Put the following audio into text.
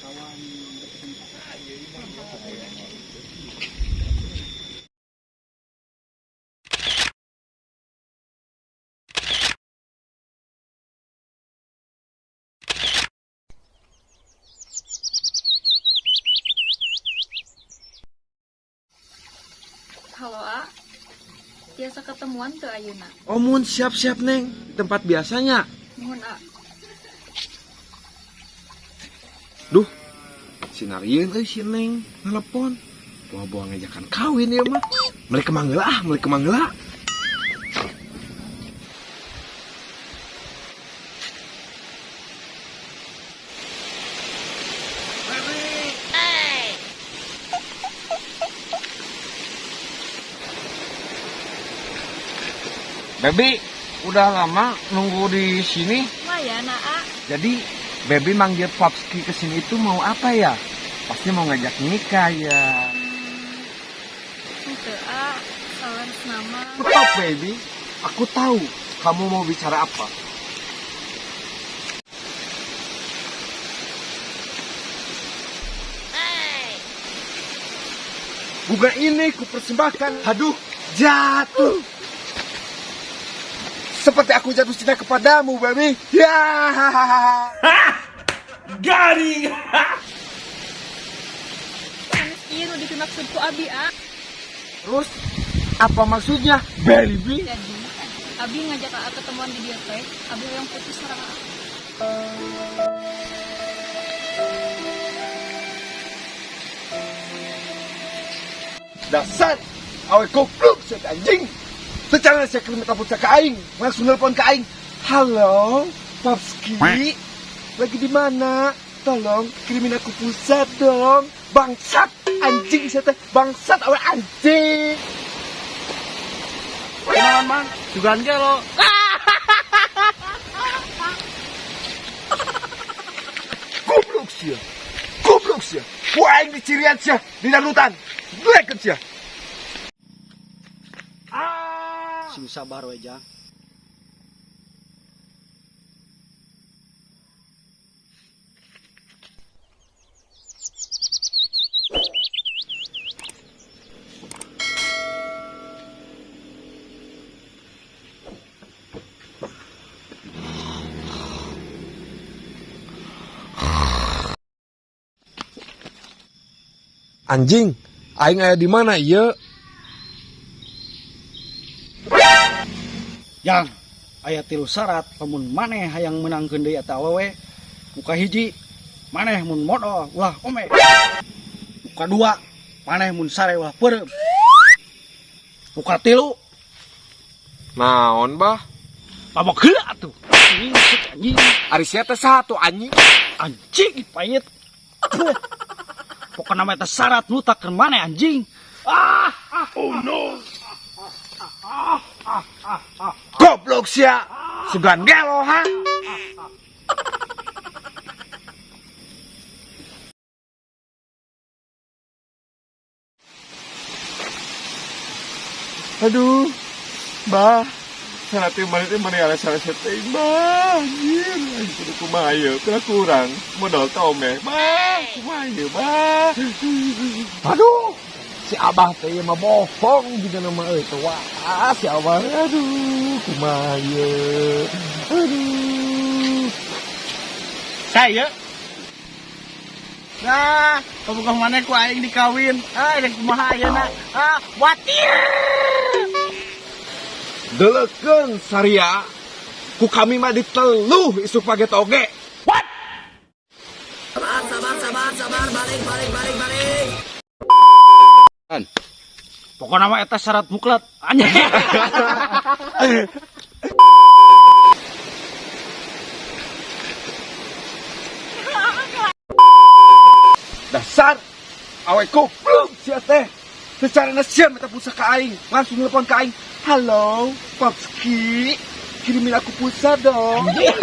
Halo, A. Tiasa ketemuan teu ayeuna? Oh, mun siap-siap, Neng. Di tempat biasanya. Nuhun, A. Duh, sinarieun euy si Neng telepon. Buah-buah ngajakan kawin ya mah. Meuli kembang heula ah, meuli kembang heula. Baby, udah lama nunggu di sini. Lumayan, A. Jadi, Baby manggil Papski ke sini itu mau apa ya? Pasti mau ngajak nikah ya. Henteu, A. Saleresna mah. Stop, Baby. Aku tahu kamu mau bicara apa. Bunga ini kupersembahkan. Aduh, jatuh. Seperti aku jatuh cinta kepadamu, baby. Ya. Garing. Sanes ieu nu dimaksud ku Abi, A. Terus, apa maksudnya, baby? Jadi, Abi ngajak A ketemuan di dieu teh, Abi hoyong putus sareng A. Dasar awe goblok sia anjing. Secara saya kirim telepon ke aing, langsung nelpon ke aing. Halo, Papski. Lagi di mana? Tolong kirimin aku pulsa dong. Bangsat anjing sia teh, bangsat awe anjing. Kenalan, Mang, sugan gelo. Goblok sia. Goblok sia. Ku aing dicirian sia di darutan. Gelekeun sia. Sing sabar we, Jang. Anjing, aing aya di mana ieu? Jang, aya tilu syarat lamun maneh hayang meunangkeun deui eta awewe. Nu kahiji, maneh mun modol ulah ome. Nu kadua, maneh mun sare ulah peureum. Nu katilu, Naon, Bah? Mabok heula atuh. Anjing, anjing. Ari sia teh satu anjing. Anjing pahit. Pokokna mah eta syarat nu tak keur maneh anjing. Ah, oh no. Goblok sia. Sugan gelo ha. Aduh, bah, salah teh maneh teh maneh alesa-alesa teh, bah, anjir, anjir kudu kumaha ieu, kira kurang, modal tome, bah, kumaha ieu, bah. Aduh, si Abah teh ieu mah bohong juga nama euy teh, wah, si Abah, aduh, kumaha ieu, aduh. Saya. Nah, kabogoh maneh ku aing dikawin. Ah, rek kumaha ayeuna? Ah, watir. Delekeun saria, ku kami mah diteluh isuk page toge. What? Sabar, sabar, sabar, sabar, balik, balik, balik, balik. Pokokna mah eta syarat mutlak. Anjing. Dasar awe goblok sia teh. Secara sia minta pulsa ke aing, langsung telepon ke aing. Halo, Papski, kirimin aku pulsa dong. Anjing.